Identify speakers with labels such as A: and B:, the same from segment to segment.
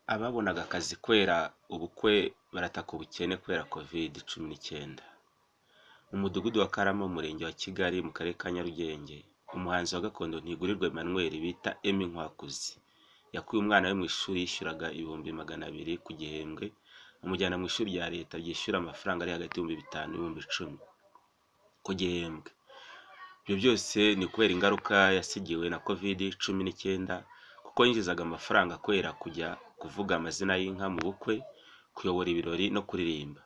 A: Ababonaga akazi kubera ubukwe barataka ubukene kubera Covid-19. Mu mudugudu wa Karama, Umurenge wa Kigali, mu Karere ka Nyarugenge, umuhanzi wa gakondo Ntigurirwa Emmanuel bita Emmy Nkwakuzi yakuye umwana we mu ishuri yishyuraga 200,000 ku gihembwe, amujyana mu ishuri rya Leta ryishyura amafaranga ari hagati y'5,000 n'10,000 ku gihembwe. Ibyo byose ni ukubera ingaruka yasigiwe na Covid-19, kuko yinjizaga amafaranga kubera kujya kuvuga amazina y'inka mu bukwe, kuyobora ibirori no kuririmba.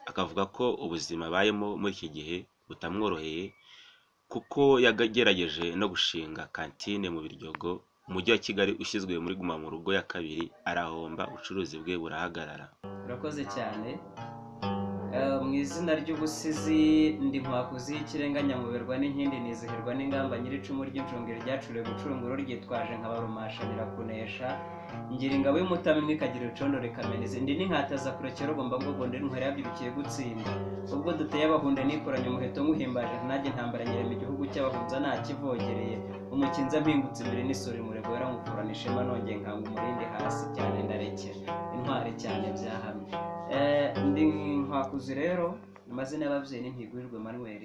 A: Akavuga ko ubuzima abayemo muri iki gihe butamworoheye, kuko yagerageje no gushinga kantine mu Biryogo, Umujyi wa Kigali ushyizwe muri Guma mu Rugo ya kabiri, arahomba, ubucuruzi bwe burahagarara.
B: Urakoze cyane. Mu izina ry'ubusizi ndi Nkwakuzi y'ikirenga, nyamuberwa n'inkindi, nizihirwa n'ingamba, nyir'icumu ry'inshungiro ryacuriwe gucungura ryitwaje nkabarumashanira kunesha, ngira ingabo y'umutamenwa ikagira urucondo rikamena izindi n'inkataza kurekera ugomba ngogonde n'inkwere yabyirukiye gutsinda. Ubwo duteye abahunde nikoranye umuheto nkuhimbaje, ntajye ntambara nyirema igihugu cy'abahunza ntakivogereye, umukinza mpingutse imbere n'isuri murego yaramuvurana ishema, nongeye nkanga umurindi hasi cyane ndarekera intwari cyane byahamye. Ndi Nkwakuzi rero, amazina y'ababyeyi ni Ntigurirwa Emmanuel.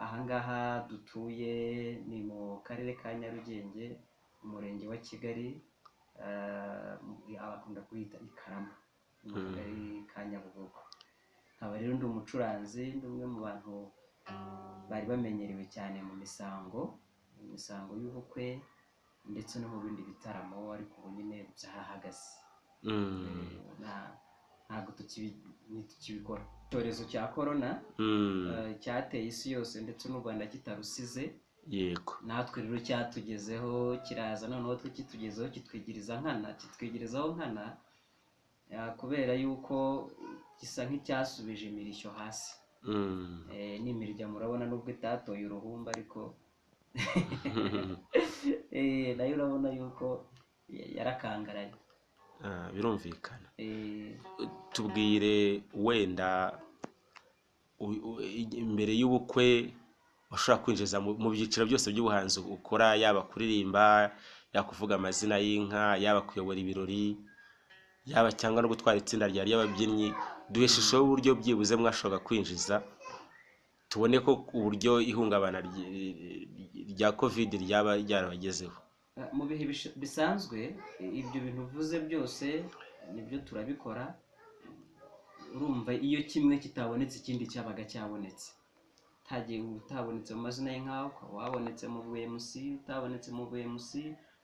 B: Ahangaha dutuye ni mu karere ka Nyarugenge, Umurenge wa Kigali, abakunda kuhita i Karama, mu kagari ka Nyabugogo. Nkaba rero ndi umucuranzi, ndi umwe mu bantu bari bamenyerewe cyane mu misango, mu misango y'ubukwe ndetse no mu bindi bitaramo, ariko ubu nyine byarahagaze. Ntabwo ntitukibikora. Icyorezo cya korona cyateye isi yose ndetse n'u Rwanda kitarusize. Natwe rero cyatugezeho kiraza, noneho twe kitugezeho kitwigiriza nkana, kitwigirizaho nkana, kubera yuko gisa nk'icyasubije imirishyo hasi. N'imirya murabona nubwo itatoye uruhumbu, ariko nayo urabona yuko yarakangaranye.
A: Birumvikana. Tubwire wenda imbere y'ubukwe washobora kwinjiza mu byiciro byose by'ubuhanzi ukora, yaba kuririmba, yaba kuvuga amazina y'inka, yaba kuyobora ibirori, yaba cyangwa no gutwara itsinda rya ry'ababyinnyi. Duhe ishusho y'uburyo byibuze mwashoboraga kwinjiza, tubone ko uburyo ihungabana rya Covid ryaba ryarabagezeho.
B: Mu bihe bisanzwe ibyo bintu uvuze byose nibyo turabikora. Urumva iyo kimwe kitabonetse ikindi cyabaga cyabonetse. Utagiye utabonetse mu mazina y'inka ukaba wabonetse mu BMC, utabonetse mu BMC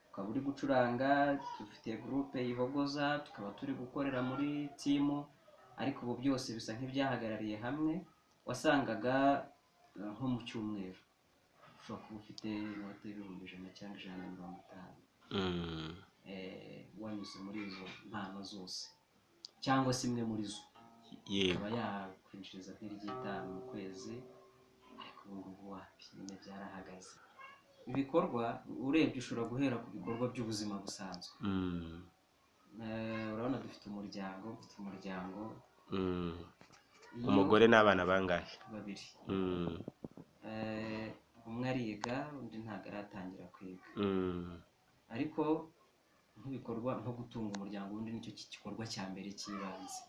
B: ukaba uri gucuranga. Dufite groupe yihogoza, tukaba turi gukorera muri team, ariko ubu byose bisa nk'ibyahagarariye hamwe. Wasangaga nko mu cyumweru ushobora kuba ufite inote y'100,000 cyangwa 150, wanyuze muri izo mpano zose cyangwa se imwe muri zo, ikaba yakwinjiriza nk'iry'itanu mu kwezi. Ariko ubu ngubu wapi, nyine byarahagaze. Ibikorwa urebye ushobora guhera ku bikorwa by'ubuzima busanzwe. Urabona dufite umuryango, mfite umuryango.
A: Umugore n'abana bangahe?
B: Babiri. Umwe ariga, undi ntabwo aratangira kwiga. Ariko nk'ibikorwa nko gutunga umuryango, ubundi nicyo gikorwa cya mbere cy'ibanze.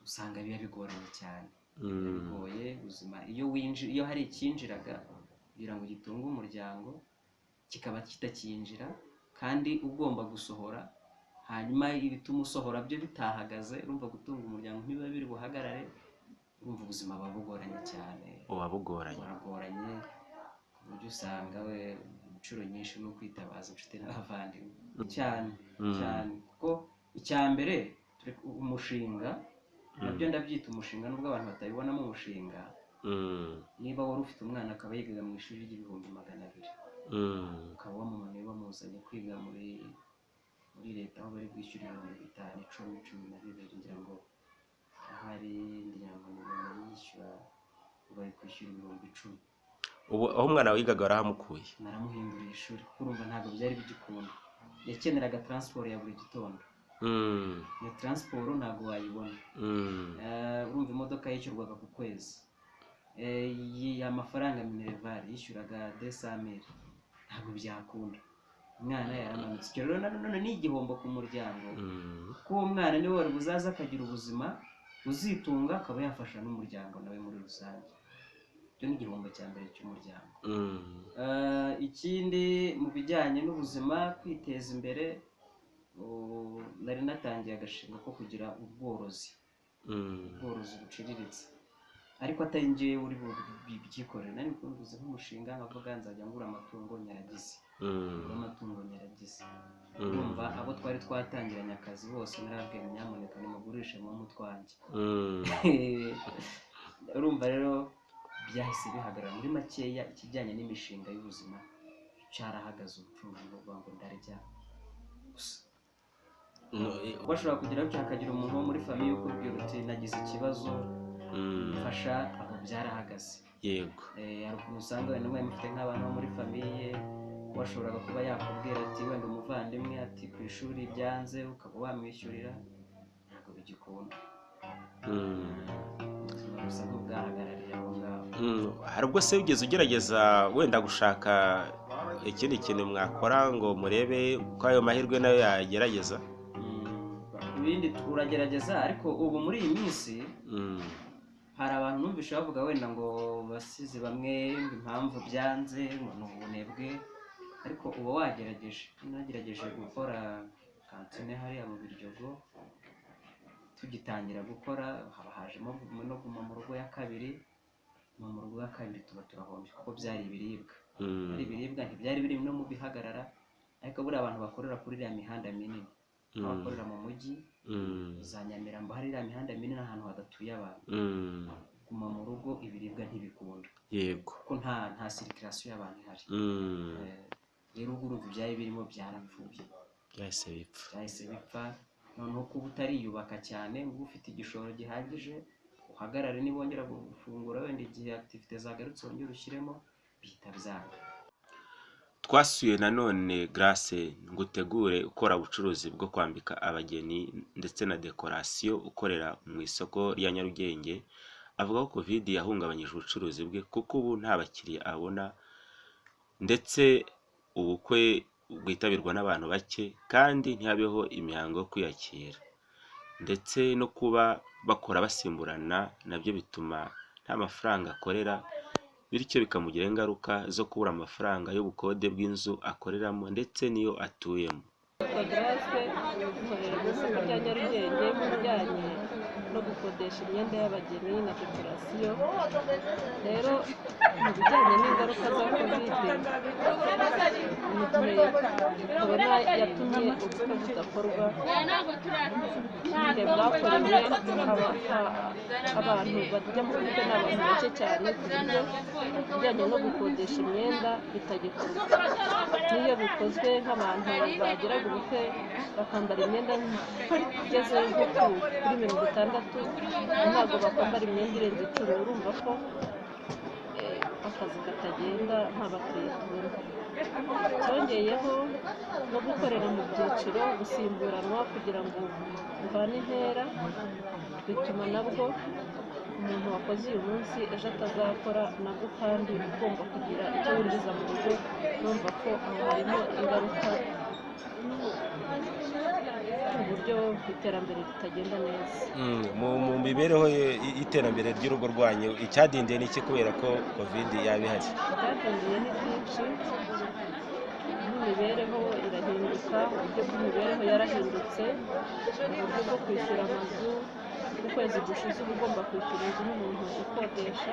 B: Usanga biba bigoranye cyane, biba bigoye ubuzima. Iyo hari icyinjiraga kugira ngo gitunge umuryango kikaba kitakinjira kandi ugomba gusohora, hanyuma ibituma usohora byo bitahagaze, urumva gutunga umuryango ntibiba biri buhagarare. Urumva ubuzima buba bugoranye cyane.
A: Buba bugoranye.
B: Buragoranye ku buryo usanga we inshuro nyinshi no kwitabaza inshuti n'abavandimwe cyane cyane, kuko icya mbere umushinga, nabyo ndabyita umushinga nubwo abantu batabibonamo umushinga. Niba wari ufite umwana akaba yigaga mu ishuri ry'200,000, ukaba wamumanuye wamuzanye kwiga muri leta aho bari bwishyura 5,000, 10, 12, ngira ngo ahari ngira ngo ni yishyura, bari kwishyura 10,000.
A: Ubu aho umwana wigaga warahamukuye?
B: Naramuhinduriye ishuri kuko urumva ntabwo byari bigikunda. Yakeneraga transport ya buri gitondo. Iyo transport ntabwo wayibona. Urumva imodoka yishyurwaga ku kwezi, amafaranga minerval yishyuraga 200,000, ntabwo byakunda. Umwana yaramanutse. Icyo rero nanone ni igihombo ku muryango,
A: Mm.
B: kuko uwo mwana niwe wari buzaze akagira ubuzima uzitunga, akaba yafasha n'umuryango nawe muri rusange. Icyo ni igihombo cya mbere cy'umuryango.
A: Mm.
B: Ikindi mu bijyanye n'ubuzima, kwiteza imbere, nari natangiye agashinga ko kugira ubworozi,
A: Mm.
B: ubworozi buciriritse, ariko atari njyewe uri bubyikorere. Nari mbivuze nk'umushinga, nkavuga nzajya ngura amatungo nyaragize,
A: Mm.
B: ngura amatungo nyaragize.
A: Mm.
B: Urumva abo twari twatangiranye akazi bose narababwiye, nyamuneka nimugurishe mu mutwanjye.
A: Mm.
B: Urumva rero byahise bihagarara. Muri makeya, ikijyanye n'imishinga y'ubuzima cyarahagaze, ubucuruzi bwo kuvuga ngo ndarya gusa.
A: No,
B: Bashobora kugira gutya hakagira umuntu wo muri famille ukubwira uti nagize ikibazo,
A: Mm.
B: mfasha, aho byarahagaze.
A: Yego.
B: Hari ukuntu usanga wenda mwari mufite nk'abantu bo muri famille, washoboraga kuba yakubwira ati wenda umuvandimwe ati ku ishuri byanze, ukaba wamwishyurira, ntabwo bigikunda.
A: Mm.
B: Ubuzima busa nk'ubwahagarariye aho ngaho.
A: Hari ubwo se wigeze ugerageza wenda gushaka ikindi kintu mwakora ngo murebe ko ayo mahirwe nayo yagerageza?
B: Ibindi uragerageza, ariko ubu muri iyi minsi
A: Mm.
B: hari abantu numvise bavuga wenda ngo basize bamwe ngo impamvu byanze ngo ni ubunebwe, ariko uba wagerageje. Nagerageje gukora kantine hariya mu Biryogo, tugitangira gukora haba hajemo no guma mu rugo ya kabiri. Guma mu rugo ya kabiri tuba turahombye, kuko byari ibiribwa,
A: Mm.
B: ari ibiribwa ntibyari biri no mu bihagarara, ariko buriya abantu bakorera kuri iriya mihanda minini,
A: Mm.
B: abakorera mu mujyi,
A: Mm.
B: za Nyamirambo, hari iriya mihanda minini ahantu hadatuye abantu,
A: Mm.
B: guma mu rugo ibiribwa ntibikunda,
A: Yego.
B: kuko nta circulation y'abantu ihari.
A: Mm.
B: Rero ubwo urumva ibyari birimo byarapfuye.
A: Byahise bipfa.
B: Byahise bipfa. Noneho kuba utariyubaka cyane ngo ube ufite igishoro gihagije uhagarare, nibongera gufungura wenda igihe activité zagarutse wongere ushyiremo, bihita byanga.
A: Twasuye nanone Grace Ngutegure, ukora ubucuruzi bwo kwambika abageni ndetse na dekorasiyo, ukorera mu isoko rya Nyarugenge. Avuga ko Covid yahungabanyije ubucuruzi bwe, kuko ubu nta bakiriya abona, ndetse ubukwe bwitabirwa n'abantu bake, kandi ntihabeho imihango yo kwiyakira, ndetse no kuba bakora basimburana nabyo bituma nta mafaranga akorera, bityo bikamugiraho ingaruka zo kubura amafaranga y'ubukode bw'inzu akoreramo ndetse n'iyo atuyemo.
C: Nitwa Grace, nkorera mu isoko rya Nyarugenge mu bijyanye no gukodesha imyenda y'abageni na dekorasiyo. Rero mu bijyanye n'ingaruka za Covid, mu gihe korona yatumye ubukwe budakorwa, igihe bwakorewe abantu bajya mu bukwe ni abantu bake cyane, ku buryo ibijyanye no gukodesha imyenda bitagikorwa. N'iyo bikozwe, nk'abantu bageraga ubukwe bakambara imyenda igeze nko kuri 60, ntabwo bakwambara imyenda irenze 10. Urumva ko akazi katagenda, nta bakiriya tubona. Cyongeyeho no gukorera mu byiciro, gusimburanwa kugira ngo duhane intera, bituma nabwo umuntu wakoze uyu munsi ejo atazakora nabwo, kandi ugomba kugira icyo winjiza mu rugo. Numva ko aho harimo ingaruka ku buryo iterambere ritagenda neza.
A: Mu mibereho y'iterambere ry'urugo rwanyu, icyadindiye ni iki kubera ko Covid yaba ihari?
C: Ibyadindiye ni byinshi, nk'imibereho irahinduka, uburyo bw'imibereho yarahindutse, uburyo bwo kwishyura amazu, ukwezi gushize uba ugomba kwishyura inzu nk'umuntu ukodesha,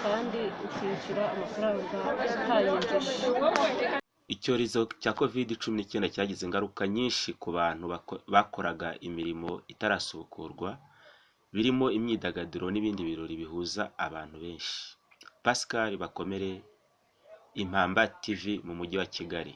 C: kandi ukishyura amafaranga utayinjije.
A: Icyorezo cya Covid-19 cyagize ingaruka nyinshi ku bantu bakoraga imirimo itarasubukurwa, birimo imyidagaduro n'ibindi birori bihuza abantu benshi. Pascal Bakomere, Impamba TV mu mujyi wa Kigali.